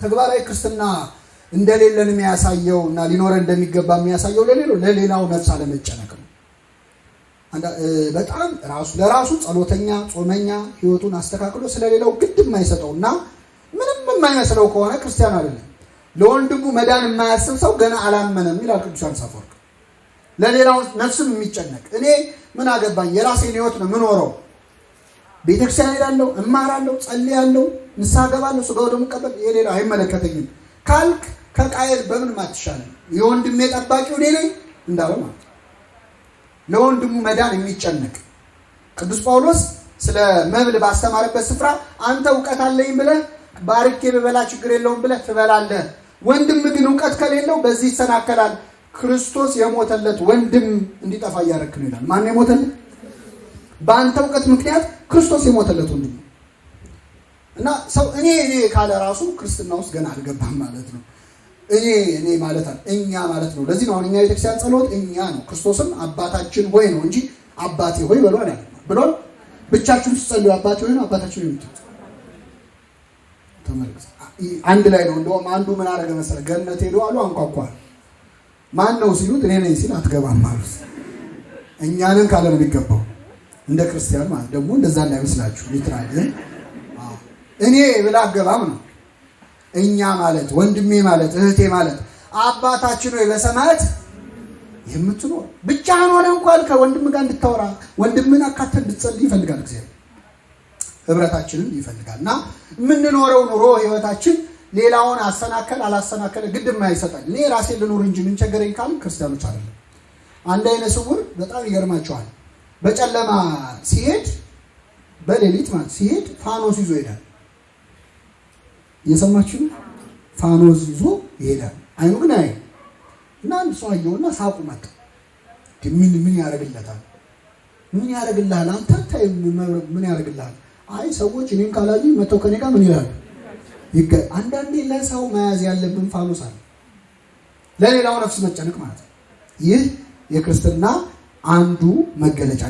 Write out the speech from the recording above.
ተግባራዊ ክርስትና እንደሌለን የሚያሳየው እና ሊኖረን እንደሚገባ የሚያሳየው ለሌላው ነፍስ አለመጨነቅ ነው። በጣም ራሱ ለራሱ ጸሎተኛ፣ ጾመኛ፣ ህይወቱን አስተካክሎ ስለሌላው ግድ የማይሰጠው እና ምንም የማይመስለው ከሆነ ክርስቲያን አይደለም። ለወንድሙ መዳን የማያስብ ሰው ገና አላመነም ይላል ቅዱስ ዮሐንስ አፈወርቅ። ለሌላው ነፍስም የሚጨነቅ፣ እኔ ምን አገባኝ፣ የራሴን ህይወት ነው የምኖረው፣ ቤተክርስቲያን ሄዳለሁ፣ እማራለሁ፣ ጸልያለሁ፣ ንስሐ ገባለሁ፣ ስጋ ወደሙ እቀበል፣ የሌላው አይመለከተኝም ካልክ ከቃየል በምንም አትሻልም። የወንድሜ ጠባቂው እኔ ነኝ እንዳለው ማለት ነው። ለወንድሙ መዳን የሚጨነቅ፣ ቅዱስ ጳውሎስ ስለ መብል ባስተማረበት ስፍራ አንተ እውቀት አለኝ ብለህ ባርኬ ብበላ ችግር የለውም ብለህ ትበላለህ። ወንድም ግን እውቀት ከሌለው በዚህ ይሰናከላል። ክርስቶስ የሞተለት ወንድም እንዲጠፋ እያደረክ ነው ይላል። ማነው የሞተለት? በአንተ እውቀት ምክንያት ክርስቶስ የሞተለት ወንድም ነው። እና ሰው እኔ እኔ ካለ ራሱ ክርስትና ውስጥ ገና አልገባም ማለት ነው። እኔ እኔ ማለት አለ እኛ ማለት ነው። ለዚህ ነው አሁን እኛ ቤተክርስቲያን ጸሎት እኛ ነው። ክርስቶስም አባታችን ሆይ ነው እንጂ አባቴ ሆይ በሏል ያለ ብሏል። ብቻችሁን ስትጸልዩ አባቴ ሆይ ነው አባታችን ሆይ የምትሉት? ተመልከት፣ አንድ ላይ ነው። እንደውም አንዱ ምን አደረገ መሰለህ? ገነት ሄዶ አሉ አንኳኳል። ማን ነው ሲሉት እኔ ነኝ ሲል አትገባም አሉት። እኛንን ካለ ነው የሚገባው እንደ ክርስቲያን ማለት ደግሞ እንደዛ እንዳይመስላችሁ፣ literally እኔ ብላ አገባም ነው። እኛ ማለት ወንድሜ ማለት እህቴ ማለት። አባታችን ሆይ በሰማያት የምትኖር፣ ብቻህን ሆነ እንኳን ከወንድም ጋር እንድታወራ፣ ወንድምን አካተህ እንድትጸልይ ይፈልጋል እግዚአብሔር። ህብረታችንን ይፈልጋል። እና የምንኖረው ኑሮ ህይወታችን ሌላውን አሰናከል አላሰናከለ ግድ የማይሰጠን፣ እኔ ራሴ ልኑር እንጂ ምን ቸገረኝ ካልን ክርስቲያኖች አይደለም። አንድ አይነ ስውር በጣም ይገርማቸዋል። በጨለማ ሲሄድ፣ በሌሊት ማለት ሲሄድ ፋኖስ ይዞ ይሄዳል። እየሰማችሁ ነው? ፋኖስ ይዞ ይሄዳል። አይኑ ግን አይ እና አንድ ሰው አየውና ሳቁ መጣ። ምን ምን ያደርግለታል? ምን ያደርግልሃል? አንተ ታይ ምን ያደርግልሃል? አይ ሰዎች እኔን ካላዩ መተው ከኔ ጋር ምን ይላሉ? አንዳንዴ ለሰው መያዝ ያለብን ፋኖስ አለ። ለሌላው ነፍስ መጨነቅ ማለት ነው። ይህ የክርስትና አንዱ መገለጫ።